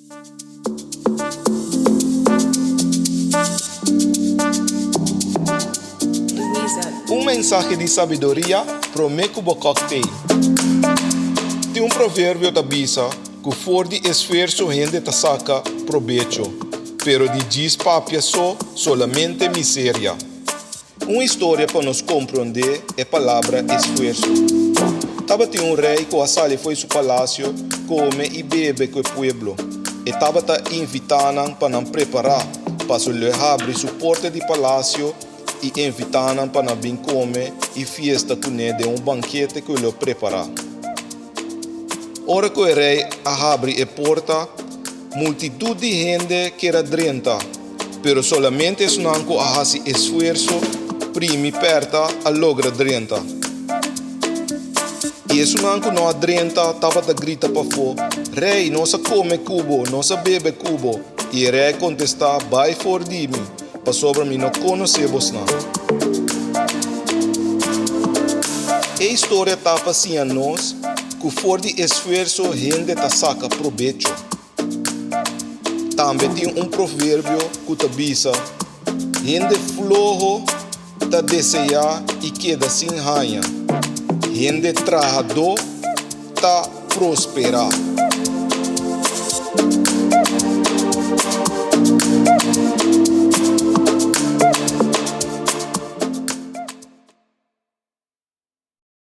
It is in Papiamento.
Un mensahe di sabiduria promé ku bo kòk tei. Tin un proverbio ta bisa ku for di esfuerso hende ta saka probecho, pero di djis papia so solamente miseria. Un historia pa nos komprondé e palabra esfuerso. Tabatin un rei ku a sali fo'i su palasio kome i bebe ku e pueblo. E tabata invitá nan pa nan prepará, paso lo e habri su porta di palasio i invitá nan pa nan bin kome i fiesta kuné den un bankete ku lo prepará. Ora ku e rei a habri e porta, multitut di hende ker a drenta, pero solamente esnan ku a hasi esfuerso primi pèrta a logra drenta. I esunnan ku no a drenta tabata grita pafó, Rei, nos a kome ku bo, nos a bebe ku bo. I e rei a kontestá, Bai for di mi, pasobra mi no konosé bosnan. E historia ta pa siña nos ku for di esfuerso hende ta saka probecho. Tambe tin un proverbio ku ta bisa, Hende floho ta deseá i keda sin haña, hende trahadó ta prosperá.